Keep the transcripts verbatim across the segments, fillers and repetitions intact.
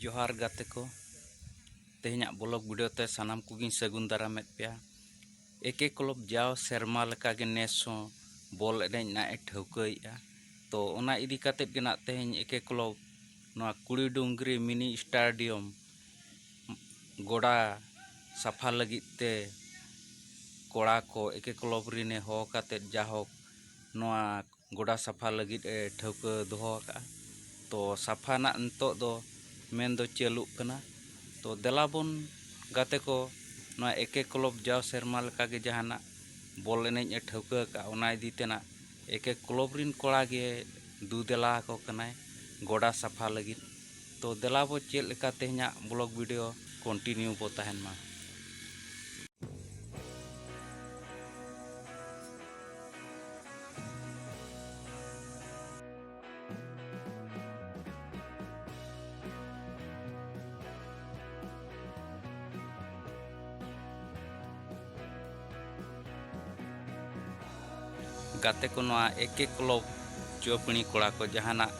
ᱡᱚᱦᱟᱨ ᱜᱟᱛᱮ ᱠᱚ, ᱛᱮᱦᱮᱧᱟᱜ ᱵᱞᱚᱜ ᱵᱷᱤᱰᱤᱭᱳ ᱛᱮ ᱥᱟᱱᱟᱢ ᱠᱚᱜᱮᱧ ᱥᱟᱹᱜᱩᱱ ᱫᱟᱨᱟᱢᱮᱫ ᱯᱮᱭᱟ᱾ ᱮᱠᱮ ᱠᱞᱚᱵ ᱡᱟᱣ ᱥᱮᱨᱢᱟ ᱞᱮᱠᱟᱜᱮ ᱱᱮᱥ ᱦᱚᱸ ᱵᱚᱞ ᱮᱱᱮᱡ ᱨᱮᱱᱟᱜ ᱮ ᱴᱷᱟᱹᱣᱠᱟᱹᱭᱮᱫᱼᱟ᱾ ᱛᱚ ᱚᱱᱟ ᱤᱫᱤ ᱠᱟᱛᱮᱫ ᱜᱮ ᱱᱟᱜ ᱛᱮᱦᱮᱧ ᱮᱠᱮ ᱠᱞᱚᱵ ᱱᱚᱣᱟ ᱠᱩᱲᱤ ᱰᱩᱝᱜᱽᱨᱤ ᱢᱤᱱᱤ ᱥᱴᱮᱰᱤᱭᱟᱢ ᱜᱚᱰᱟ ᱥᱟᱯᱷᱟ ᱞᱟᱹᱜᱤᱫ ᱛᱮ ᱠᱚᱲᱟ ᱠᱚ ᱮᱠᱮ ᱠᱞᱚᱵ ᱨᱤᱱᱮ ᱦᱚᱦᱚ ᱠᱟᱛᱮᱫ ᱡᱟᱦᱳᱠ ᱱᱚᱣᱟ ᱜᱚᱰᱟ ᱥᱟᱯᱷᱟ ᱞᱟᱹᱜᱤᱫ ᱮ ᱴᱷᱟᱹᱣᱠᱟᱹ ᱫᱚᱦᱚ ᱟᱠᱟᱫᱼᱟ᱾ ᱛᱚ ᱥᱟᱯᱷᱟ ᱨᱮᱱᱟᱜ ᱱᱤᱛᱚᱜ ᱫᱚ ᱢᱮᱱ ᱫᱚ ᱪᱟᱹᱞᱩᱜ ᱠᱟᱱᱟ᱾ ᱛᱚ ᱫᱮᱞᱟ ᱵᱚᱱ ᱜᱟᱛᱮ ᱠᱚ, ᱱᱚᱣᱟ ᱮᱠᱮ ᱠᱞᱚᱵ ᱡᱟᱣ ᱥᱮᱨᱢᱟ ᱞᱮᱠᱟᱜᱮ ᱡᱟᱦᱟᱱᱟᱜ ᱵᱚᱞ ᱮᱱᱮᱡ ᱮ ᱴᱷᱟᱹᱣᱠᱟᱹ ᱟᱠᱟᱫᱼᱟ, ᱚᱱᱟ ᱤᱫᱤ ᱛᱮᱱᱟᱜ ᱮᱠᱮ ᱠᱞᱚᱵ ᱨᱤᱱ ᱠᱚᱲᱟ ᱜᱮ ᱫᱩ ᱫᱮᱞᱟ ᱟᱠᱚ ᱠᱟᱱᱟᱭ ᱜᱚᱰᱟ ᱥᱟᱯᱷᱟ ᱞᱟᱹᱜᱤᱫ᱾ ᱛᱚ ᱫᱮᱞᱟ ᱵᱚ ᱪᱮᱫ ᱞᱮᱠᱟ ᱛᱮᱦᱮᱧᱟᱜ ᱵᱞᱚᱜ ᱵᱷᱤᱰᱤᱭᱳ ᱠᱚᱱᱴᱤᱱᱤᱭᱩ ᱵᱚ ᱛᱟᱦᱮᱱ ᱢᱟ᱾ ᱜᱟᱛᱮ ᱠᱚ, ᱱᱚᱣᱟ ᱮᱠᱮ ᱠᱞᱚᱵ ᱪᱩᱣᱟᱹᱯᱤᱲᱤ ᱠᱚᱲᱟ ᱠᱚ ᱡᱟᱦᱟᱱᱟᱜ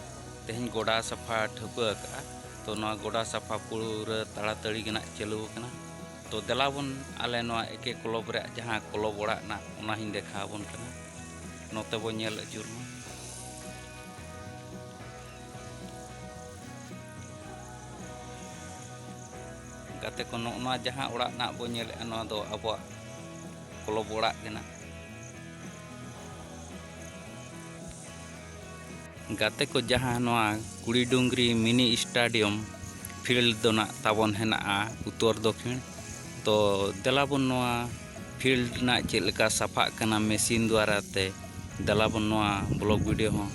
ᱛᱮᱦᱮᱧ ᱜᱚᱰᱟ ᱥᱟᱯᱷᱟ ᱴᱷᱟᱹᱣᱠᱟᱹ ᱟᱠᱟᱫᱼᱟ᱾ ᱛᱚ ᱱᱚᱣᱟ ᱜᱚᱰᱟ ᱥᱟᱯᱷᱟ ᱯᱩᱨᱟᱹ ᱛᱟᱲᱟᱛᱟᱲᱤ ᱜᱮ ᱱᱟᱜ ᱪᱟᱹᱞᱩ ᱟᱠᱟᱱᱟ᱾ ᱛᱚ ᱫᱮᱞᱟ ᱵᱚᱱ ᱟᱞᱮ ᱱᱚᱣᱟ ᱮᱠᱮ ᱠᱞᱚᱵ ᱨᱮᱭᱟᱜ ᱡᱟᱦᱟᱸ ᱠᱞᱚᱵ ᱚᱲᱟᱜ ᱨᱮᱱᱟᱜ, ᱚᱱᱟ ᱦᱚᱸᱧ ᱫᱮᱠᱷᱟᱣ ᱟᱵᱚᱱ ᱠᱟᱱᱟ᱾ ᱱᱚᱛᱮ ᱵᱚᱱ ᱧᱮᱞ ᱟᱹᱪᱩᱨ ᱢᱟ᱾ ᱜᱟᱛᱮ ᱠᱚ, ᱱᱚᱜᱼᱚ ᱱᱚᱣᱟ ᱡᱟᱦᱟᱸ ᱚᱲᱟᱜ ᱱᱟᱜ ᱵᱚ ᱧᱮᱞᱮᱫᱼᱟ, ᱱᱚᱣᱟ ᱫᱚ ᱟᱵᱚᱣᱟᱜ ᱠᱞᱚᱵ ᱚᱲᱟᱜ ᱜᱮ ᱱᱟᱜ᱾ ᱜᱟᱛᱮ ᱠᱚ, ᱡᱟᱦᱟᱸ ᱱᱚᱣᱟ ᱠᱩᱲᱤ ᱰᱩᱝᱜᱽᱨᱤ ᱢᱤᱱᱤ ᱥᱴᱮᱰᱤᱭᱟᱢ ᱯᱷᱤᱞᱰ ᱫᱚ ᱱᱟᱜ ᱛᱟᱵᱚᱱ ᱦᱮᱱᱟᱜᱼᱟ ᱩᱛᱛᱚᱨ ᱫᱚᱠᱷᱤᱱ᱾ ᱛᱚ ᱫᱮᱞᱟ ᱵᱚᱱ ᱱᱚᱣᱟ ᱯᱷᱤᱞᱰ ᱨᱮᱱᱟᱜ ᱪᱮᱫ ᱞᱮᱠᱟ ᱥᱟᱯᱷᱟᱜ ᱠᱟᱱᱟ ᱢᱮᱥᱤᱱ ᱫᱣᱟᱨᱟ ᱛᱮ, ᱫᱮᱞᱟ ᱵᱚᱱ ᱱᱚᱣᱟ ᱵᱞᱚᱜ ᱵᱷᱤᱰᱤᱭᱳ ᱦᱚᱸ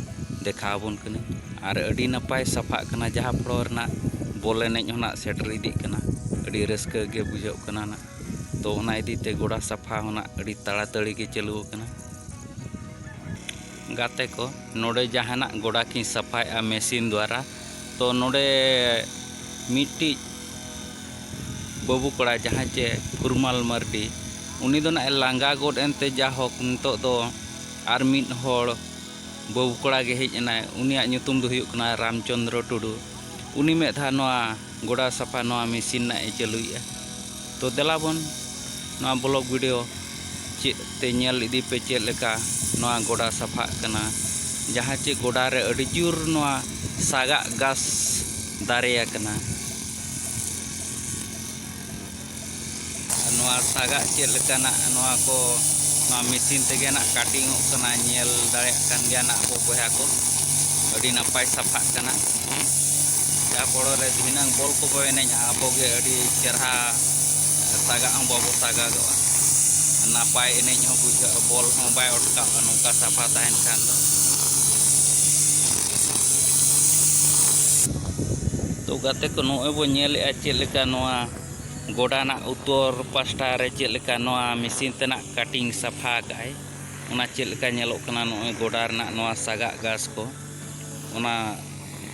ᱫᱮᱠᱷᱟᱣ ᱟᱵᱚᱱ ᱠᱟᱹᱱᱟᱹᱧ᱾ ᱟᱨ ᱟᱹᱰᱤ ᱱᱟᱯᱟᱭ ᱥᱟᱯᱷᱟᱜ ᱠᱟᱱᱟ, ᱡᱟᱦᱟᱸ ᱯᱷᱚᱲᱚ ᱨᱮᱱᱟᱜ ᱵᱚᱞ ᱮᱱᱮᱡ ᱦᱚᱸ ᱱᱟᱜ ᱥᱮᱴᱮᱨ ᱤᱫᱤᱜ ᱠᱟᱱᱟ᱾ ᱟᱹᱰᱤ ᱨᱟᱹᱥᱠᱟᱹ ᱜᱮ ᱵᱩᱡᱷᱟᱹᱜ ᱠᱟᱱᱟ ᱱᱟᱜ᱾ ᱛᱚ ᱚᱱᱟ ᱤᱫᱤ ᱛᱮ ᱜᱚᱰᱟ ᱥᱟᱯᱷᱟ ᱦᱚᱸ ᱱᱟᱜ ᱟᱹᱰᱤ ᱛᱟᱲᱟᱛᱟᱹᱲᱤ ᱜᱮ ᱪᱟᱹᱞᱩ ᱟᱠᱟᱱᱟ᱾ ᱜᱟᱛᱮ ᱠᱚ, ᱱᱚᱰᱮ ᱡᱟᱦᱟᱱᱟᱜ ᱜᱚᱰᱟ ᱠᱤᱱ ᱥᱟᱯᱷᱟᱭᱮᱫᱼᱟ ᱢᱮᱥᱤᱱ ᱫᱣᱟᱨᱟ᱾ ᱛᱚ ᱱᱚᱰᱮ ᱢᱤᱫᱴᱤᱡ ᱵᱟᱹᱵᱩ ᱠᱚᱲᱟ, ᱡᱟᱦᱟᱸᱭ ᱪᱮ ᱯᱷᱩᱨᱢᱟᱞ ᱢᱟᱨᱰᱤ, ᱩᱱᱤ ᱫᱚ ᱱᱟᱜ ᱮ ᱞᱟᱸᱜᱟ ᱜᱚᱫ ᱮᱱᱛᱮ, ᱡᱟᱦᱳᱠ ᱱᱤᱛᱚᱜ ᱫᱚ ᱟᱨ ᱢᱤᱫ ᱦᱚᱲ ᱵᱟᱹᱵᱩ ᱠᱚᱲᱟ ᱜᱮ ᱦᱮᱡ ᱮᱱᱟᱭ᱾ ᱩᱱᱤᱭᱟᱜ ᱧᱩᱛᱩᱢ ᱫᱚ ᱦᱩᱭᱩᱜ ᱠᱟᱱᱟ ᱨᱟᱢᱪᱚᱸᱫᱽᱨᱚ ᱴᱩᱰᱩ᱾ ᱩᱱᱤ ᱢᱤᱫ ᱫᱷᱟᱣ ᱱᱚᱣᱟ ᱜᱚᱰᱟ ᱥᱟᱯᱷᱟ ᱱᱚᱣᱟ ᱢᱮᱥᱤᱱ ᱨᱮᱱᱟᱜ ᱮ ᱪᱟᱹᱞᱩᱭᱮᱫᱼᱟ᱾ ᱛᱚ ᱫᱮᱞᱟ ᱵᱚᱱ ᱱᱚᱣᱟ ᱵᱞᱚᱜ ᱵᱷᱤᱰᱤᱭᱳ ᱪᱮᱫ ᱛᱮ ᱧᱮᱞ ᱤᱫᱤ ᱯᱮ, ᱪᱮᱫ ᱞᱮᱠᱟ ᱱᱚᱣᱟ ᱜᱚᱰᱟ ᱥᱟᱯᱷᱟᱜ ᱠᱟᱱᱟ, ᱡᱟᱦᱟᱸ ᱪᱮ ᱜᱚᱰᱟ ᱨᱮ ᱟᱹᱰᱤ ᱡᱳᱨ ᱱᱚᱣᱟ ᱥᱟᱜᱟᱜ ᱜᱷᱟᱥ ᱫᱟᱨᱮ ᱟᱠᱟᱱᱟ᱾ ᱟᱨ ᱱᱚᱣᱟ ᱥᱟᱜᱟᱜ ᱪᱮᱫ ᱞᱮᱠᱟᱱᱟᱜ, ᱱᱚᱣᱟ ᱠᱚ, ᱱᱚᱣᱟ ᱢᱮᱥᱤᱱ ᱛᱮᱜᱮ ᱱᱟᱜ ᱠᱟᱴᱤᱝᱚᱜ ᱠᱟᱱᱟ, ᱧᱮᱞ ᱫᱟᱲᱮᱭᱟᱜ ᱠᱟᱱ ᱜᱮᱭᱟ ᱱᱟᱜ ᱟᱵᱚ ᱵᱚᱭᱦᱟ ᱠᱚ, ᱟᱹᱰᱤ ᱱᱟᱯᱟᱭ ᱥᱟᱯᱷᱟᱜ ᱠᱟᱱᱟ᱾ ᱡᱟᱦᱟᱸ ᱯᱚᱲᱚ ᱨᱮ ᱫᱷᱤᱱᱟᱹᱝ ᱵᱚᱞ ᱠᱚᱵᱚ ᱮᱱᱮᱡᱼᱟ, ᱟᱵᱚ ᱜᱮ ᱟᱹᱰᱤ ᱪᱮᱨᱦᱟ ᱥᱟᱜᱟᱜ ᱦᱚᱸ ᱵᱟᱵᱚ ᱥᱟᱜᱟᱜᱚᱜᱼᱟ, ᱱᱟᱯᱟᱭ ᱮᱱᱮᱡ ᱦᱚᱸ ᱵᱩᱡᱷᱟᱹᱜᱼᱟ, ᱵᱚᱞ ᱦᱚᱸ ᱵᱟᱭ ᱚᱴᱠᱟᱜᱼᱟ ᱱᱚᱝᱠᱟ ᱥᱟᱯᱷᱟ ᱛᱟᱦᱮᱱ ᱠᱷᱟᱱ ᱫᱚ᱾ ᱛᱚ ᱜᱟᱛᱮ ᱠᱚ, ᱱᱚᱜᱼᱚᱭ ᱵᱚ ᱧᱮᱞᱮᱜᱼᱟ ᱪᱮᱫ ᱞᱮᱠᱟ ᱱᱚᱣᱟ ᱜᱚᱰᱟ ᱨᱮᱱᱟᱜ ᱩᱛᱛᱚᱨ ᱯᱟᱥᱴᱟ ᱨᱮ ᱪᱮᱫ ᱞᱮᱠᱟ ᱱᱚᱣᱟ ᱢᱮᱥᱤᱱ ᱛᱮᱱᱟᱜ ᱠᱟᱴᱤᱝ ᱥᱟᱯᱷᱟ ᱟᱠᱟᱫ ᱟᱭ, ᱚᱱᱟ ᱪᱮᱫ ᱞᱮᱠᱟ ᱧᱮᱞᱚᱜ ᱠᱟᱱᱟ ᱱᱚᱜᱼᱚᱭ ᱜᱚᱰᱟ ᱨᱮᱱᱟᱜ ᱱᱚᱣᱟ ᱥᱟᱜᱟᱜ ᱜᱷᱟᱥ ᱠᱚ, ᱚᱱᱟ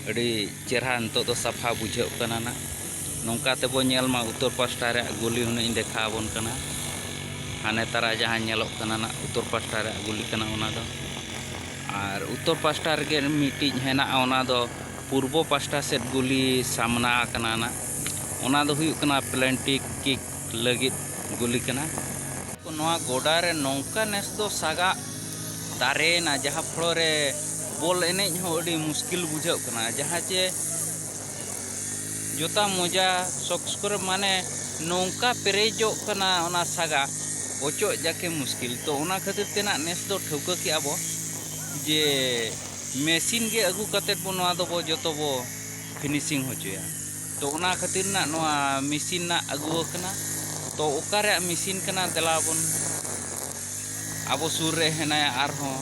ᱟᱹᱰᱤ ᱪᱮᱨᱦᱟ ᱱᱤᱛᱚᱜ ᱫᱚ ᱥᱟᱯᱷᱟ ᱵᱩᱡᱷᱟᱹᱜ ᱠᱟᱱᱟ ᱱᱟᱜ᱾ ᱱᱚᱝᱠᱟ ᱛᱮᱵᱚ ᱧᱮᱞ ᱢᱟ ᱩᱛᱛᱚᱨ ᱯᱟᱥᱴᱟ ᱨᱮᱭᱟᱜ ᱜᱩᱞᱤ ᱦᱩᱱᱟᱹᱝ ᱤᱧ ᱫᱮᱠᱷᱟᱣ ᱟᱵᱚᱱ ᱠᱟᱱᱟ᱾ ᱦᱟᱱᱮ ᱛᱟᱨᱟ ᱡᱟᱦᱟᱸ ᱧᱮᱞᱚᱜ ᱠᱟᱱᱟ ᱱᱟᱜ ᱩᱛᱛᱚᱨ ᱯᱟᱥᱴᱟ ᱨᱮᱭᱟᱜ ᱜᱩᱞᱤ ᱠᱟᱱᱟ ᱚᱱᱟ ᱫᱚ᱾ ᱟᱨ ᱩᱛᱛᱚᱨ ᱯᱟᱥᱴᱟ ᱨᱮᱜᱮ ᱢᱤᱫᱴᱤᱡ ᱦᱮᱱᱟᱜᱼᱟ, ᱚᱱᱟ ᱫᱚ ᱯᱩᱨᱵᱚ ᱯᱟᱥᱴᱟ ᱥᱮᱫ ᱜᱩᱞᱤ ᱥᱟᱢᱱᱟ ᱟᱠᱟᱱᱟ ᱱᱟᱜ᱾ ᱚᱱᱟ ᱫᱚ ᱦᱩᱭᱩᱜ ᱠᱟᱱᱟ ᱯᱮᱱᱟᱞᱴᱤ ᱠᱤᱠ ᱞᱟᱹᱜᱤᱫ ᱜᱩᱞᱤ ᱠᱟᱱᱟ᱾ ᱱᱚᱣᱟ ᱜᱚᱰᱟ ᱨᱮ ᱱᱚᱝᱠᱟ ᱱᱮᱥ ᱫᱚ ᱥᱟᱜᱟᱜ ᱫᱟᱨᱮᱭᱮᱱᱟ, ᱡᱟᱦᱟᱸ ᱯᱷᱚᱲᱚ ᱨᱮ ᱵᱚᱞ ᱮᱱᱮᱡ ᱦᱚᱸ ᱟᱹᱰᱤ ᱢᱩᱥᱠᱤᱞ ᱵᱩᱡᱷᱟᱹᱜ ᱠᱟᱱᱟ᱾ ᱡᱟᱦᱟᱸ ᱪᱮ ᱡᱩᱛᱟ, ᱢᱚᱡᱟ, ᱥᱚᱠᱥ ᱠᱚᱨᱮ ᱢᱟᱱᱮ ᱱᱚᱝᱠᱟ ᱯᱮᱨᱮᱡᱚᱜ ᱠᱟᱱᱟ ᱚᱱᱟ ᱥᱟᱜᱟᱜ, ᱚᱪᱚᱜ ᱡᱟᱠᱮ ᱢᱩᱥᱠᱤᱞ᱾ ᱛᱚ ᱚᱱᱟ ᱠᱷᱟᱹᱛᱤᱨ ᱛᱮ ᱱᱟᱜ ᱱᱮᱥ ᱫᱚ ᱴᱷᱟᱹᱣᱠᱟᱹ ᱠᱮᱜᱼᱟ ᱵᱚ ᱡᱮ ᱢᱮᱥᱤᱱ ᱜᱮ ᱟᱹᱜᱩ ᱠᱟᱛᱮᱫ ᱵᱚ ᱱᱚᱣᱟ ᱫᱚᱵᱚ ᱡᱚᱛᱚ ᱵᱚ ᱯᱷᱤᱱᱤᱥᱤᱝ ᱦᱚᱪᱚᱭᱟ᱾ ᱛᱚ ᱚᱱᱟ ᱠᱷᱟᱹᱛᱤᱨ ᱱᱟᱜ ᱱᱚᱣᱟ ᱢᱮᱥᱤᱱ ᱱᱟᱜ ᱟᱹᱜᱩ ᱟᱠᱟᱱᱟ᱾ ᱛᱚ ᱚᱠᱟ ᱨᱮᱭᱟᱜ ᱢᱮᱥᱤᱱ ᱠᱟᱱᱟ, ᱫᱮᱞᱟ ᱵᱚᱱ, ᱟᱵᱚ ᱥᱩᱨ ᱨᱮ ᱦᱮᱱᱟᱭᱟ ᱟᱨᱦᱚᱸ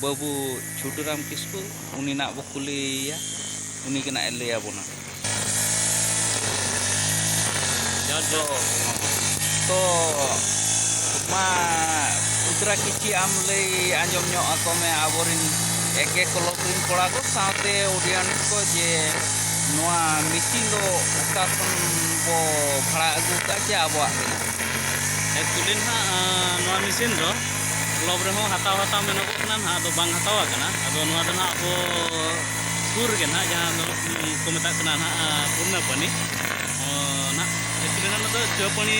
ᱵᱟᱹᱵᱩ ᱪᱷᱩᱴᱩᱨᱟᱢ ᱠᱤᱥᱠᱩ, ᱩᱱᱤ ᱱᱟᱜ ᱵᱚ ᱠᱩᱞᱤᱭᱮᱭᱟ, ᱩᱱᱤ ᱜᱮ ᱱᱟᱜ ᱮ ᱞᱟᱹᱭ ᱟᱵᱚᱱᱟ᱾ ᱡᱚᱦᱟᱨ, ᱡᱚᱦᱟᱨ᱾ ᱛᱚ ᱢᱟ ᱩᱛᱨᱟ ᱠᱤᱪᱷᱤ ᱟᱢ ᱞᱟᱹᱭ ᱟᱸᱡᱚᱢ ᱧᱚᱜ ᱟᱠᱚ ᱢᱮ ᱟᱵᱚᱨᱮᱱ ᱮᱠᱮ ᱠᱞᱚᱵᱽ ᱨᱮᱱ ᱠᱚᱲᱟ ᱠᱚ ᱥᱟᱶᱛᱮ ᱚᱰᱤᱭᱮᱱᱥ ᱠᱚ, ᱡᱮ ᱱᱚᱣᱟ ᱢᱮᱥᱤᱱ ᱫᱚ ᱚᱠᱟ ᱠᱷᱚᱱ ᱵᱚ ᱵᱷᱟᱲᱟ ᱟᱹᱜᱩ ᱠᱟᱜᱼᱟ ᱪᱮ ᱟᱵᱚᱣᱟᱜ ᱠᱟᱱᱟ? ᱮᱠᱪᱩᱭᱮᱞᱤ ᱱᱟᱦᱟᱜ, ᱟᱸ, ᱱᱚᱣᱟ ᱢᱮᱥᱤᱱ ᱫᱚ ᱠᱞᱚᱵᱽ ᱨᱮᱦᱚᱸ ᱦᱟᱛᱟᱣ ᱦᱟᱛᱟᱣ ᱢᱮᱱᱚᱜᱚᱜ ᱠᱟᱱᱟ ᱱᱟᱦᱟᱜ, ᱟᱫᱚ ᱵᱟᱝ ᱦᱟᱛᱟᱣ ᱟᱠᱟᱱᱟ᱾ ᱟᱫᱚ ᱱᱚᱣᱟ ᱫᱚ ᱱᱟᱦᱟᱜ ᱟᱵᱚ ᱥᱩᱨ ᱨᱮᱜᱮ ᱱᱟᱦᱟᱜ, ᱡᱟᱦᱟᱸ ᱫᱚ ᱠᱚ ᱢᱮᱛᱟᱜ ᱠᱟᱱᱟ ᱱᱟᱦᱟᱜ, ᱟᱸ, ᱯᱩᱨᱱᱟᱯᱟᱱᱤ᱾ ᱚ, ᱱᱟᱦᱟᱜ actually ᱱᱚᱣᱟ ᱫᱚ ᱪᱩᱣᱟᱹᱯᱟᱹᱱᱤ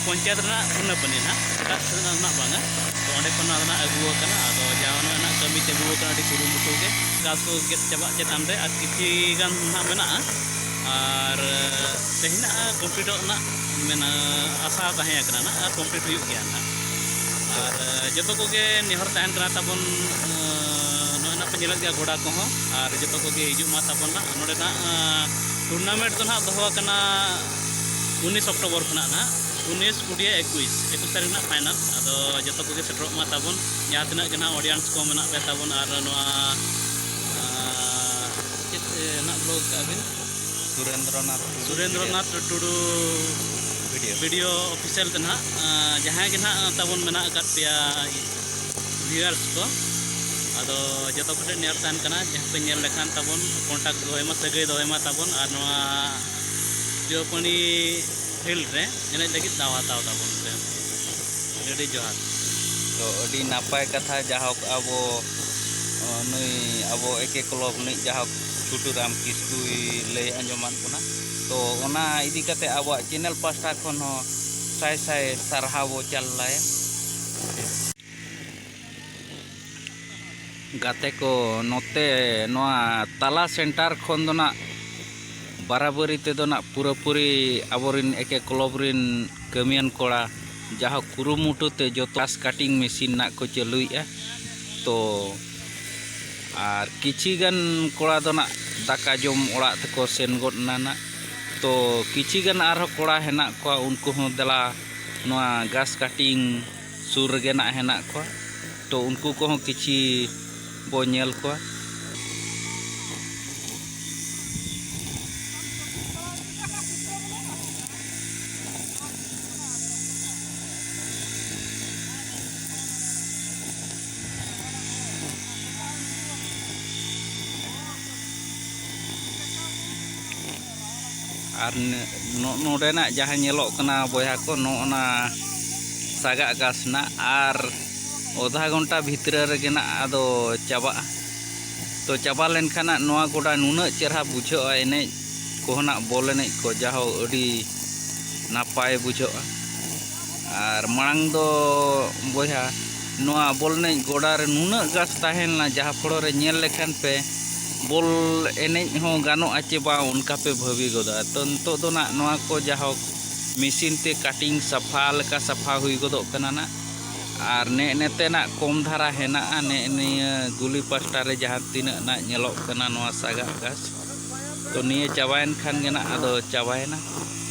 ᱯᱚᱧᱪᱟᱭᱮᱛ ᱨᱮᱱᱟᱜ ᱯᱩᱨᱱᱟᱯᱟᱱᱤ ᱱᱟᱦᱟᱜ, ᱮᱴᱟᱜ ᱥᱮᱫ ᱨᱮᱱᱟᱜ ᱫᱚ ᱱᱟᱦᱟᱜ ᱵᱟᱝᱟ᱾ ᱛᱚ ᱚᱸᱰᱮ ᱠᱷᱚᱱ ᱱᱚᱣᱟ ᱫᱚ ᱱᱟᱦᱟᱜ ᱟᱹᱜᱩ ᱟᱠᱟᱱᱟ᱾ ᱟᱫᱚ ᱡᱟᱦᱟᱸ ᱱᱚᱜᱼᱚᱭ ᱱᱟᱦᱟᱜ ᱠᱟᱹᱢᱤ ᱪᱟᱹᱞᱩ ᱟᱠᱟᱱᱟ ᱟᱹᱰᱤ ᱠᱩᱨᱩᱢᱩᱴᱩ ᱜᱮ, ᱜᱷᱟᱥ ᱠᱚ ᱜᱮᱫ ᱪᱟᱵᱟᱜ ᱪᱮᱛᱟᱱ ᱨᱮ ᱟᱨ ᱠᱤᱪᱷᱤ ᱜᱟᱱ ᱱᱟᱦᱟᱜ ᱢᱮᱱᱟᱜᱼᱟ᱾ ᱟᱨ, ᱟᱸ, ᱛᱮᱦᱮᱧ ᱱᱟᱦᱟᱜ ᱠᱚᱢᱯᱞᱤᱴᱚᱜ ᱨᱮᱱᱟᱜ ᱢᱮᱱᱟᱜ ᱟᱥᱟ ᱛᱟᱦᱮᱸ ᱠᱟᱱᱟ ᱱᱟᱦᱟᱜ, ᱟᱨ ᱠᱚᱢᱯᱞᱤᱴ ᱦᱩᱭᱩᱜ ᱜᱮᱭᱟ ᱱᱟᱦᱟᱜ᱾ ᱟᱨ, ᱟᱸ, ᱡᱚᱛᱚ ᱠᱚᱜᱮ ᱱᱮᱦᱚᱨ ᱛᱟᱦᱮᱱ ᱠᱟᱱᱟ ᱛᱟᱵᱚᱱ, ᱟᱸ, ᱱᱚᱜᱼᱚᱭ ᱱᱟᱦᱟᱜ ᱯᱮ ᱧᱮᱞᱮᱫ ᱜᱮᱭᱟ ᱜᱚᱰᱟ ᱠᱚᱦᱚᱸ, ᱟᱨ ᱡᱚᱛᱚ ᱠᱚᱜᱮ ᱦᱤᱡᱩᱜ ᱢᱟ ᱛᱟᱵᱚᱱ ᱱᱟᱦᱟᱜ᱾ ᱱᱚᱰᱮ ᱱᱟᱦᱟᱜ, ᱟᱸ, ᱴᱩᱨᱱᱟᱢᱮᱱᱴ ᱫᱚ ᱱᱟᱦᱟᱜ ᱫᱚᱦᱚ ᱟᱠᱟᱱᱟ ᱩᱱᱤᱥ ᱚᱠᱴᱳᱵᱚᱨ ᱠᱷᱚᱱᱟᱜ ᱱᱟᱦᱟᱜ, ᱩᱱᱤᱥ, ᱠᱩᱲᱤ, ᱮᱠᱩᱥ, ᱮᱠᱩᱥ ᱛᱟᱹᱨᱤᱠᱷ ᱨᱮᱱᱟᱜ ᱯᱷᱟᱭᱱᱟᱞ᱾ ᱟᱫᱚ ᱡᱚᱛᱚ ᱠᱚᱜᱮ ᱥᱮᱴᱮᱨᱚᱜ ᱢᱟ ᱛᱟᱵᱚᱱ, ᱡᱟᱦᱟᱸ ᱛᱤᱱᱟᱹᱜ ᱜᱮ ᱱᱟᱦᱟᱜ ᱚᱰᱤᱭᱮᱱᱥ ᱠᱚ ᱢᱮᱱᱟᱜ ᱯᱮ ᱛᱟᱵᱚᱱ, ᱟᱨ ᱱᱚᱣᱟ, ᱟᱸ, ᱪᱮᱫ, ᱮ, ᱱᱟᱦᱟᱜ ᱵᱞᱚᱜ ᱠᱟᱜᱼᱟ ᱵᱤᱱ? ᱥᱩᱨᱮᱱᱫᱨᱚᱱᱟᱛᱷ ᱴᱩᱰᱩ ᱥᱩᱨᱮᱱᱫᱨᱚᱱᱟᱛᱷ ᱴᱩᱰᱩ ᱵᱷᱤᱰᱤᱭᱳ᱾ ᱵᱷᱤᱰᱤᱭᱳ ᱚᱯᱷᱤᱥᱤᱭᱟᱞ ᱛᱮ ᱱᱟᱦᱟᱜ, ᱟᱸ, ᱡᱟᱦᱟᱸᱭ ᱜᱮ ᱱᱟᱦᱟᱜ ᱛᱟᱵᱚᱱ ᱢᱮᱱᱟᱜ ᱟᱠᱟᱫ ᱯᱮᱭᱟ ᱵᱷᱤᱭᱩᱣᱟᱨᱥ ᱠᱚ, ᱟᱫᱚ ᱡᱚᱛᱚ ᱠᱚᱴᱷᱮᱱ ᱱᱮᱦᱚᱨ ᱛᱟᱦᱮᱱ ᱠᱟᱱᱟ, ᱡᱟᱦᱟᱸ ᱯᱮ ᱧᱮᱞ ᱞᱮᱠᱷᱟᱱ ᱛᱟᱵᱚᱱ ᱠᱚᱱᱴᱟᱠᱴ ᱫᱚᱦᱚᱭ ᱢᱟ, ᱥᱟᱹᱜᱟᱹᱭ ᱫᱚᱦᱚᱭ ᱢᱟ ᱛᱟᱵᱚᱱ, ᱟᱨ ᱱᱚᱣᱟ ᱪᱩᱣᱟᱹᱯᱟᱹᱱᱤ ᱯᱷᱤᱞᱰ ᱨᱮ ᱮᱱᱮᱡ ᱞᱟᱹᱜᱤᱫ ᱫᱟᱣ ᱦᱟᱛᱟᱣ ᱛᱟᱵᱚᱱ ᱯᱮ᱾ ᱟᱹᱰᱤ ᱟᱹᱰᱤ ᱡᱚᱦᱟᱨ᱾ ᱛᱚ, ᱟᱹᱰᱤ ᱱᱟᱯᱟᱭ ᱠᱟᱛᱷᱟ, ᱡᱟᱦᱳᱠ ᱟᱵᱚ, ᱚ, ᱱᱩᱭ ᱟᱵᱚ ᱮᱠᱮ ᱠᱞᱚᱵᱽ ᱨᱤᱱᱤᱡ ᱡᱟᱦᱳᱠ ᱪᱷᱩᱴᱩ ᱨᱟᱢ ᱠᱤᱥᱠᱩᱭ ᱞᱟᱹᱭ ᱟᱸᱡᱚᱢᱟᱫ ᱵᱚᱱᱟ᱾ ᱛᱚ, ᱚᱱᱟ ᱤᱫᱤ ᱠᱟᱛᱮ ᱟᱵᱚᱣᱟᱜ ᱪᱮᱱᱮᱞ ᱯᱟᱥᱴᱟ ᱠᱷᱚᱱ ᱦᱚᱸ ᱥᱟᱭ ᱥᱟᱭ ᱥᱟᱨᱦᱟᱣ ᱵᱚ ᱪᱟᱞ ᱟᱭᱟ᱾ ᱜᱟᱛᱮ ᱠᱚ, ᱱᱚᱛᱮ ᱱᱚᱣᱟ ᱛᱟᱞᱟ ᱥᱮᱱᱴᱟᱨ ᱠᱷᱚᱱ ᱫᱚ ᱱᱟᱜ ᱵᱟᱨᱟᱵᱟᱹᱨᱤ ᱛᱮᱫᱚ ᱱᱟᱜ ᱯᱩᱨᱟᱹᱯᱩᱨᱤ ᱟᱵᱚᱨᱮᱱ ᱮᱠᱮ ᱠᱞᱚᱵᱽ ᱨᱮᱱ ᱠᱟᱹᱢᱤᱭᱟᱱ ᱠᱚᱲᱟ, ᱡᱟᱦᱳᱠ ᱠᱩᱨᱩᱢᱩᱴᱩ ᱛᱮ ᱡᱚᱛᱚ ᱜᱷᱟᱥ ᱠᱟᱴᱤᱝ ᱢᱮᱥᱤᱱ ᱱᱟᱜ ᱠᱚ ᱪᱟᱹᱞᱩᱭᱮᱫᱼᱟ᱾ ᱛᱚ, ᱟᱨ ᱠᱤᱪᱷᱤ ᱜᱟᱱ ᱠᱚᱲᱟ ᱫᱚ ᱱᱟᱜ ᱫᱟᱠᱟ ᱡᱚᱢ ᱚᱲᱟᱜ ᱛᱮᱠᱚ ᱥᱮᱱ ᱜᱚᱫ ᱮᱱᱟ ᱱᱟᱜ᱾ ᱛᱚ, ᱠᱤᱪᱷᱤ ᱜᱟᱱ ᱟᱨᱦᱚᱸ ᱠᱚᱲᱟ ᱦᱮᱱᱟᱜ ᱠᱚᱣᱟ, ᱩᱱᱠᱩ ᱦᱚᱸ ᱫᱮᱞᱟ ᱱᱚᱣᱟ ᱜᱷᱟᱥ ᱠᱟᱴᱤᱝ ᱥᱩᱨ ᱨᱮᱜᱮ ᱱᱟᱜ ᱦᱮᱱᱟᱜ ᱠᱚᱣᱟ᱾ ᱛᱚ, ᱩᱱᱠᱩ ᱠᱚᱦᱚᱸ ᱠᱤᱪᱷᱤ ᱵᱚ ᱧᱮᱞ ᱠᱚᱣᱟ᱾ ᱟᱨ ᱱᱮ-, ᱱᱚ-, ᱱᱚᱰᱮᱱᱟᱜ ᱡᱟᱦᱟᱸ ᱧᱮᱞᱚᱜ ᱠᱟᱱᱟ ᱵᱚᱭᱦᱟ ᱠᱚ, ᱱᱚᱜᱼᱚ ᱱᱟ ᱥᱟᱜᱟᱜ ᱜᱷᱟᱥ ᱱᱟᱜ, ᱟᱨ ᱚᱫᱷᱟ ᱜᱷᱚᱱᱴᱟ ᱵᱷᱤᱛᱨᱤ ᱨᱮᱜᱮ ᱱᱟᱜ ᱟᱫᱚ ᱪᱟᱵᱟᱜᱼᱟ᱾ ᱛᱚ ᱪᱟᱵᱟ ᱞᱮᱱᱠᱷᱟᱱ ᱱᱟᱜ ᱱᱚᱣᱟ ᱜᱚᱰᱟ ᱱᱩᱱᱟᱹᱜ ᱪᱮᱨᱦᱟ ᱵᱩᱡᱷᱟᱹᱜᱼᱟ, ᱮᱱᱮᱡ ᱠᱚᱦᱚᱸ ᱱᱟᱜ ᱵᱚᱞ ᱮᱱᱮᱡ ᱠᱚ ᱡᱟᱦᱳ ᱟᱹᱰᱤ ᱱᱟᱯᱟᱭ ᱵᱩᱡᱷᱟᱹᱜᱼᱟ᱾ ᱟᱨ ᱢᱟᱲᱟᱝ ᱫᱚ ᱵᱚᱭᱦᱟ ᱱᱚᱣᱟ ᱵᱚᱞ ᱮᱱᱮᱡ ᱜᱚᱰᱟ ᱨᱮ ᱱᱩᱱᱟᱹᱜ ᱜᱷᱟᱥ ᱛᱟᱦᱮᱸ ᱞᱮᱱᱟ, ᱡᱟᱦᱟᱸ ᱯᱷᱚᱲᱚ ᱨᱮ ᱧᱮᱞ ᱞᱮᱠᱷᱟᱱ ᱯᱮ ᱵᱚᱞ ᱮᱱᱮᱡ ᱦᱚᱸ ᱜᱟᱱᱚᱜᱼᱟ ᱪᱮ ᱵᱟᱝ ᱚᱱᱠᱟ ᱯᱮ ᱵᱷᱟᱹᱵᱤ ᱜᱚᱫᱚᱜᱼᱟ᱾ ᱛᱚ ᱱᱤᱛᱚᱜ ᱫᱚ ᱱᱟᱜ ᱱᱚᱣᱟ ᱠᱚ ᱡᱟᱦᱳᱠ ᱢᱮᱥᱤᱱ ᱛᱮ ᱠᱟᱴᱤᱝ ᱥᱟᱯᱷᱟ ᱞᱮᱠᱟ ᱥᱟᱯᱷᱟ ᱦᱩᱭ ᱜᱚᱫᱚᱜ ᱠᱟᱱᱟ ᱱᱟᱜ᱾ ᱟᱨ ᱱᱮᱜ ᱱᱮᱛᱮᱱᱟᱜ ᱠᱚᱢ ᱫᱷᱟᱨᱟ ᱦᱮᱱᱟᱜᱼᱟ, ᱱᱮᱜ ᱱᱤᱭᱟᱹ ᱜᱩᱞᱤ ᱯᱟᱥᱴᱟ ᱨᱮ ᱡᱟᱦᱟᱸ ᱛᱤᱱᱟᱹᱜ ᱱᱟᱜ ᱧᱮᱞᱚᱜ ᱠᱟᱱᱟ ᱱᱚᱣᱟ ᱥᱟᱜᱟᱜ ᱜᱷᱟᱥ᱾ ᱛᱚ ᱱᱤᱭᱟᱹ ᱪᱟᱵᱟᱭᱮᱱ ᱠᱷᱟᱱ ᱜᱮ ᱱᱟᱜ ᱟᱫᱚ ᱪᱟᱵᱟᱭᱮᱱᱟ᱾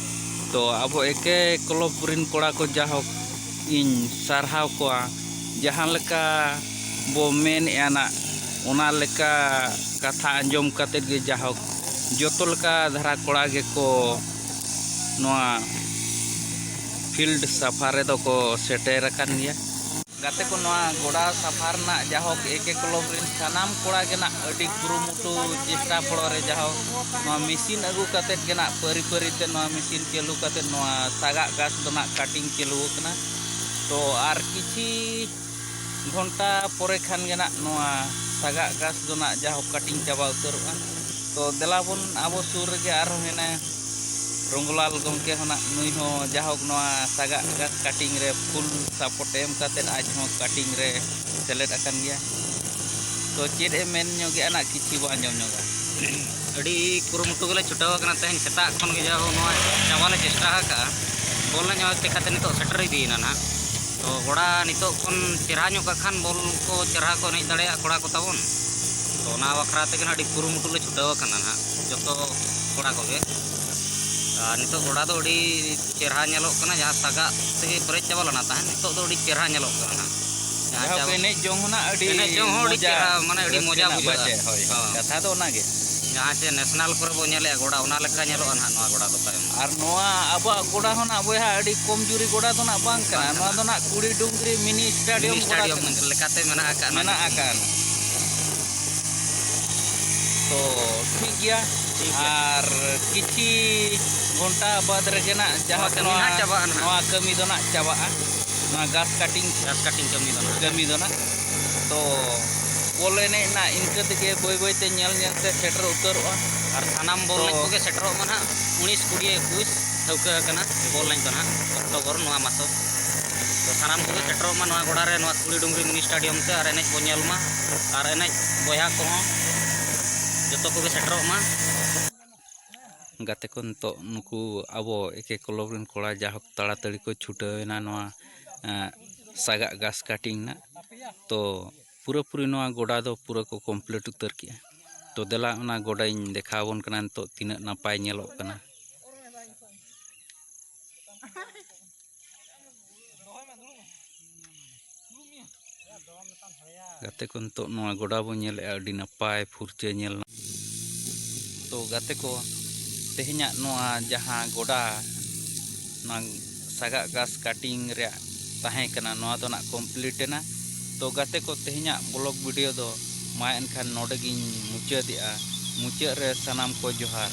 ᱛᱚ ᱟᱵᱚ ᱮᱠᱮ ᱠᱞᱚᱵᱽ ᱨᱤᱱ ᱠᱚᱲᱟ ᱠᱚ ᱡᱟᱦᱳᱠ ᱤᱧ ᱥᱟᱨᱦᱟᱣ ᱠᱚᱣᱟ, ᱡᱟᱦᱟᱸ ᱞᱮᱠᱟ ᱵᱚ ᱢᱮᱱᱮᱜᱼᱟ ᱱᱟᱜ ᱚᱱᱟ ᱞᱮᱠᱟ ᱠᱟᱛᱷᱟ ᱟᱸᱡᱚᱢ ᱠᱟᱛᱮᱫ ᱜᱮ ᱡᱟᱦᱳᱠ ᱡᱚᱛᱚ ᱞᱮᱠᱟ ᱫᱷᱟᱨᱟ ᱠᱚᱲᱟ ᱜᱮᱠᱚ ᱱᱚᱣᱟ ᱯᱷᱤᱞᱰ ᱥᱟᱯᱷᱟ ᱨᱮᱫᱚ ᱠᱚ ᱥᱮᱴᱮᱨ ᱟᱠᱟᱱ ᱜᱮᱭᱟ᱾ ᱜᱟᱛᱮ ᱠᱚ, ᱱᱚᱣᱟ ᱜᱚᱰᱟ ᱥᱟᱯᱷᱟ ᱨᱮᱱᱟᱜ ᱡᱟᱦᱳᱠ ᱮᱠᱮ ᱠᱞᱚᱵᱽ ᱨᱮᱱ ᱥᱟᱱᱟᱢ ᱠᱚᱲᱟ ᱜᱮ ᱱᱟᱜ ᱟᱹᱰᱤ ᱠᱩᱨᱩᱢᱩᱴᱩ ᱪᱮᱥᱴᱟ ᱯᱷᱚᱲᱚ ᱨᱮ ᱡᱟᱦᱳᱠ ᱱᱚᱣᱟ ᱢᱮᱥᱤᱱ ᱟᱹᱜᱩ ᱠᱟᱛᱮᱫ ᱜᱮ ᱱᱟᱜ ᱯᱟᱹᱨᱤ ᱯᱟᱹᱨᱤ ᱛᱮ ᱱᱚᱣᱟ ᱢᱮᱥᱤᱱ ᱪᱟᱹᱞᱩ ᱠᱟᱛᱮᱫ ᱱᱚᱣᱟ ᱥᱟᱜᱟᱜ ᱜᱷᱟᱥ ᱫᱚ ᱱᱟᱜ ᱠᱟᱴᱤᱝ ᱪᱟᱹᱞᱩ ᱟᱠᱟᱱᱟ᱾ ᱛᱚ ᱟᱨ ᱠᱤᱪᱷᱤ ᱜᱷᱚᱱᱴᱟ ᱯᱚᱨᱮ ᱠᱷᱟᱱ ᱜᱮ ᱱᱟᱜ ᱱᱚᱣᱟ ᱥᱟᱜᱟᱜ ᱜᱷᱟᱥ ᱫᱚ ᱱᱟᱜ ᱡᱟᱦᱳᱠ ᱠᱟᱴᱤᱝ ᱪᱟᱵᱟ ᱩᱛᱟᱹᱨᱚᱜᱼᱟ᱾ ᱛᱚ ᱫᱮᱞᱟ ᱵᱚᱱ ᱟᱵᱚ ᱥᱩᱨ ᱨᱮᱜᱮ ᱟᱨᱦᱚᱸ ᱦᱮᱱᱟᱭᱟ ᱨᱚᱝᱜᱚᱞᱟᱞ ᱜᱚᱢᱠᱮ ᱦᱚᱸ ᱱᱟᱜ, ᱱᱩᱭ ᱦᱚᱸ ᱡᱟᱦᱳᱠ ᱱᱚᱣᱟ ᱥᱟᱜᱟᱜ ᱜᱷᱟᱥ ᱠᱟᱴᱤᱝ ᱨᱮ ᱯᱷᱩᱞ ᱥᱟᱯᱳᱨᱴ ᱮᱢ ᱠᱟᱛᱮᱫ ᱟᱡ ᱦᱚᱸ ᱠᱟᱴᱤᱝ ᱨᱮ ᱥᱮᱞᱮᱫ ᱟᱠᱟᱱ ᱜᱮᱭᱟ᱾ ᱛᱚ ᱪᱮᱫ ᱮ ᱢᱮᱱ ᱧᱚᱜᱮᱜᱼᱟ ᱱᱟᱜ ᱠᱤᱪᱷᱤ ᱵᱚ ᱟᱸᱡᱚᱢ ᱧᱚᱜᱟ᱾ ᱟᱹᱰᱤ ᱠᱩᱨᱩᱢᱩᱴᱩ ᱜᱮᱞᱮ ᱪᱷᱩᱴᱟᱹᱣ ᱟᱠᱟᱱᱟ᱾ ᱛᱮᱦᱮᱧ ᱥᱮᱛᱟᱜ ᱠᱷᱚᱱ ᱜᱮ ᱡᱟᱦᱳᱠ ᱱᱚᱣᱟ ᱪᱟᱵᱟ ᱞᱮ ᱪᱮᱥᱴᱟ ᱟᱠᱟᱫᱼᱟ᱾ ᱵᱚᱞ ᱮᱱᱮᱡ ᱦᱚᱸ ᱪᱮᱠᱟᱛᱮ ᱱᱤᱛᱚᱜ ᱥᱮᱴᱮᱨ ᱤᱫᱤᱭᱮᱱᱟ ᱱᱟᱦᱟᱜ᱾ ᱛᱚ ᱜᱚᱰᱟ ᱱᱤᱛᱚᱜ ᱠᱷᱚᱱ ᱪᱮᱨᱦᱟ ᱧᱚᱜ ᱠᱟᱜ ᱠᱷᱟᱱ ᱵᱚᱞ ᱠᱚ ᱪᱮᱨᱦᱟ ᱠᱚ ᱮᱱᱮᱡ ᱫᱟᱲᱮᱭᱟᱜᱼᱟ ᱠᱚᱲᱟ ᱠᱚ ᱛᱟᱵᱚᱱ᱾ ᱛᱚ ᱚᱱᱟ ᱵᱟᱠᱷᱨᱟ ᱛᱮᱜᱮ ᱱᱟᱦᱟᱜ ᱟᱹᱰᱤ ᱠᱩᱨᱩᱢᱩᱴᱩ ᱞᱮ ᱪᱷᱩᱴᱟᱹᱣ ᱟᱠᱟᱱᱟ ᱱᱟᱦᱟᱜ ᱡᱚᱛᱚ ᱠᱚᱲᱟ ᱠᱚᱜᱮ᱾ ᱟᱨ ᱱᱤᱛᱚᱜ ᱜᱚᱰᱟ ᱫᱚ ᱟᱹᱰᱤ ᱪᱮᱨᱦᱟ ᱧᱮᱞᱚᱜ ᱠᱟᱱᱟ, ᱡᱟᱦᱟᱸ ᱥᱟᱜᱟᱜ ᱛᱮᱜᱮ ᱯᱮᱨᱮᱡ ᱪᱟᱵᱟ ᱞᱮᱱᱟ ᱛᱟᱦᱮᱸᱫ, ᱱᱤᱛᱚᱜ ᱫᱚ ᱟᱹᱰᱤ ᱪᱮᱨᱦᱟ ᱧᱮᱞᱚᱜ ᱠᱟᱱᱟ ᱱᱟᱦᱟᱜ᱾ ᱡᱟᱦᱟᱸ ᱡᱟᱦᱳᱠ, ᱪᱟᱵᱟ ᱮᱱᱮᱡ ᱡᱚᱝ ᱦᱚᱸ ᱱᱟᱜ ᱟᱹᱰᱤ ᱮᱱᱮᱡ ᱡᱚᱝ ᱦᱚᱸ ᱟᱹᱰᱤ ᱢᱚᱡᱟ, ᱪᱮᱨᱦᱟ, ᱢᱟᱱᱮ ᱟᱹᱰᱤ ᱨᱟᱹᱥᱠᱟᱹ ᱢᱚᱡᱟ ᱨᱮᱱᱟᱜ ᱵᱩᱡᱷᱟᱹᱜᱼᱟ᱾ ᱵᱟᱪᱮ, ᱦᱳᱭ, ᱦᱳᱭ, ᱦᱚᱸ᱾ ᱠᱟᱛᱷᱟ ᱫᱚ ᱚᱱᱟᱜᱮ᱾ ᱡᱟᱦᱟᱸ ᱪᱮ ᱱᱮᱥᱱᱟᱞ ᱠᱚᱨᱮ ᱵᱚ ᱧᱮᱞᱮᱜᱼᱟ ᱜᱚᱰᱟ, ᱚᱱᱟ ᱞᱮᱠᱟ ᱧᱮᱞᱚᱜᱼᱟ ᱱᱟᱦᱟᱜ ᱱᱚᱣᱟ ᱜᱚᱰᱟ ᱫᱚ ᱛᱟᱭᱚᱢ᱾ ᱟᱨ ᱱᱚᱣᱟ ᱟᱵᱚᱣᱟᱜ ᱜᱚᱰᱟ ᱦᱚᱸ ᱱᱟᱜ ᱵᱚᱭᱦᱟ ᱟᱹᱰᱤ ᱠᱚᱢ ᱡᱩᱨᱤ ᱜᱚᱰᱟ ᱫᱚ ᱱᱟᱜ ᱵᱟᱝ ᱠᱟᱱᱟ᱾ ᱵᱟᱝ ᱱᱚᱣᱟ ᱠᱟᱱᱟ᱾ ᱫᱚ ᱱᱟᱜ ᱠᱩᱲᱤ ᱰᱩᱝᱨᱤ ᱢᱤᱱᱤ ᱥᱴᱮᱰᱤᱭᱟᱢ ᱢᱤᱱᱤ ᱜᱚᱰᱟ ᱥᱴᱮᱰᱤᱭᱟᱢ ᱠᱟᱱᱟ᱾ ᱞᱮᱠᱟᱛᱮ ᱢᱮᱱᱟᱜ ᱟᱠᱟᱫᱼᱟ ᱱᱟᱦᱟᱜ᱾ ᱢᱮᱱᱟᱜ ᱟᱠᱟᱫᱼᱟ᱾ ᱛᱚ ᱴᱷᱤᱠ ᱜᱮᱭᱟ᱾ ᱴᱷᱤᱠ ᱜᱮᱭᱟ᱾ ᱟᱨ ᱠᱤᱪᱷᱤ ᱜᱷᱚᱱᱴᱟ ᱵᱟᱫᱽ ᱨᱮᱜᱮ ᱱᱟᱜ ᱡᱟᱦᱟᱸ ᱱᱚᱣᱟ ᱠᱟᱹᱢᱤ ᱱᱚᱣᱟ, ᱱᱟᱜ ᱪᱟᱵᱟᱜᱼᱟ ᱱᱟᱜ᱾ ᱱᱚᱣᱟ ᱠᱟᱹᱢᱤ ᱫᱚ ᱱᱟᱜ ᱪᱟᱵᱟᱜᱼᱟ, ᱱᱚᱣᱟ ᱜᱷᱟᱥ ᱠᱟᱴᱤᱝ ᱜᱷᱟᱥ ᱠᱟᱴᱤᱝ ᱠᱟᱹᱢᱤ ᱫᱚ ᱱᱟᱜ᱾ ᱠᱟᱹᱢᱤ ᱫᱚ ᱱᱟᱜ᱾ ᱛᱚ ᱵᱚᱞ ᱮᱱᱮᱡ ᱨᱮᱱᱟᱜ ᱤᱱᱠᱟᱹ ᱛᱮᱜᱮ ᱵᱟᱹᱭ ᱵᱟᱹᱭ ᱛᱮ ᱧᱮᱞ ᱧᱮᱞ ᱛᱮ ᱥᱮᱴᱮᱨ ᱩᱛᱟᱹᱨᱚᱜᱼᱟ᱾ ᱟᱨ ᱥᱟᱱᱟᱢ ᱵᱚᱞ ᱛᱚ ᱮᱱᱮᱡ ᱠᱚᱜᱮ ᱥᱮᱴᱮᱨᱚᱜ ᱢᱟ ᱱᱟᱦᱟᱜ ᱩᱱᱤᱥ ᱠᱩᱲᱤ ᱮᱠᱩᱥ, ᱴᱷᱟᱹᱣᱠᱟᱹ ᱟᱠᱟᱱᱟ ᱵᱚᱞ ᱮᱱᱮᱡ ᱫᱚ ᱱᱟᱦᱟᱜ ᱚᱠᱴᱳᱵᱚᱨ ᱱᱚᱣᱟ ᱢᱟᱥᱚ᱾ ᱛᱚ ᱥᱟᱱᱟᱢ ᱠᱚᱜᱮ ᱥᱮᱴᱮᱨᱚᱜ ᱢᱟ ᱱᱚᱣᱟ ᱜᱚᱰᱟ ᱨᱮ, ᱱᱚᱣᱟ ᱠᱩᱲᱤ ᱰᱩᱝᱨᱤ ᱢᱤᱱᱤ ᱥᱴᱮᱰᱤᱭᱟᱢ ᱛᱮ, ᱟᱨ ᱮᱱᱮᱡ ᱵᱚᱱ ᱧᱮᱞ ᱢᱟ᱾ ᱟᱨ ᱮᱱᱮᱡ ᱵᱚᱭᱦᱟ ᱠᱚᱦᱚᱸ ᱡᱚᱛᱚ ᱠᱚᱜᱮ ᱥᱮᱴᱮᱨᱚᱜ ᱢᱟ᱾ ᱜᱟᱛᱮ ᱠᱚ, ᱱᱤᱛᱚᱜ ᱱᱩᱠᱩ ᱟᱵᱚ ᱮᱠᱮ ᱠᱞᱟᱵᱽ ᱨᱮᱱ ᱠᱚᱲᱟ ᱡᱟᱦᱳᱠ ᱛᱟᱲᱟᱛᱟᱲᱤ ᱠᱚ ᱪᱷᱩᱴᱟᱹᱣ ᱮᱱᱟ ᱱᱚᱣᱟ, ᱮᱸ, ᱥᱟᱜᱟᱜ ᱜᱷᱟᱥ ᱠᱟᱴᱤᱝ ᱨᱮᱱᱟᱜ᱾ ᱛᱚ ᱯᱩᱨᱟᱹᱯᱩᱨᱤ ᱱᱚᱣᱟ ᱜᱚᱰᱟ ᱫᱚ ᱯᱩᱨᱟᱹ ᱠᱚ ᱠᱚᱢᱯᱞᱤᱴ ᱩᱛᱟᱹᱨ ᱠᱮᱜᱼᱟ᱾ ᱛᱚ ᱫᱮᱞᱟ, ᱚᱱᱟ ᱜᱚᱰᱟᱧ ᱫᱮᱠᱷᱟᱣ ᱟᱵᱚᱱ ᱠᱟᱱᱟ ᱱᱤᱛᱚᱜ ᱛᱤᱱᱟᱹᱜ ᱱᱟᱯᱟᱭ ᱧᱮᱞᱚᱜ ᱠᱟᱱᱟ᱾ ᱜᱟᱛᱮ ᱠᱚ, ᱱᱤᱛᱚᱜ ᱱᱚᱣᱟ ᱜᱚᱰᱟ ᱵᱚᱱ ᱧᱮᱞᱮᱜᱼᱟ, ᱟᱹᱰᱤ ᱱᱟᱯᱟᱭ ᱯᱷᱩᱨᱪᱟᱹ ᱧᱮᱞ᱾ ᱛᱚ ᱜᱟᱛᱮ ᱠᱚ, ᱛᱮᱦᱮᱧᱟᱜ ᱱᱚᱣᱟ ᱡᱟᱦᱟᱸ ᱜᱚᱰᱟ, ᱱᱚᱣᱟ ᱥᱟᱜᱟᱜ ᱜᱷᱟᱥ ᱠᱟᱴᱤᱝ ᱨᱮᱭᱟᱜ ᱛᱟᱦᱮᱸ ᱠᱟᱱᱟ, ᱱᱚᱣᱟ ᱫᱚ ᱱᱟᱜ ᱠᱚᱢᱯᱞᱤᱴ ᱮᱱᱟ᱾ ᱛᱚ ᱜᱟᱛᱮ ᱠᱚ, ᱛᱮᱦᱮᱧᱟᱜ ᱵᱞᱚᱜ ᱵᱷᱤᱰᱤᱭᱳ ᱫᱚ ᱢᱟ ᱮᱱᱠᱷᱟᱱ ᱱᱚᱰᱮ ᱜᱤᱧ ᱢᱩᱪᱟᱹᱫᱮᱜᱼᱟ᱾ ᱢᱩᱪᱟᱹᱫ ᱨᱮ ᱥᱟᱱᱟᱢ ᱠᱚ ᱡᱚᱦᱟᱨ᱾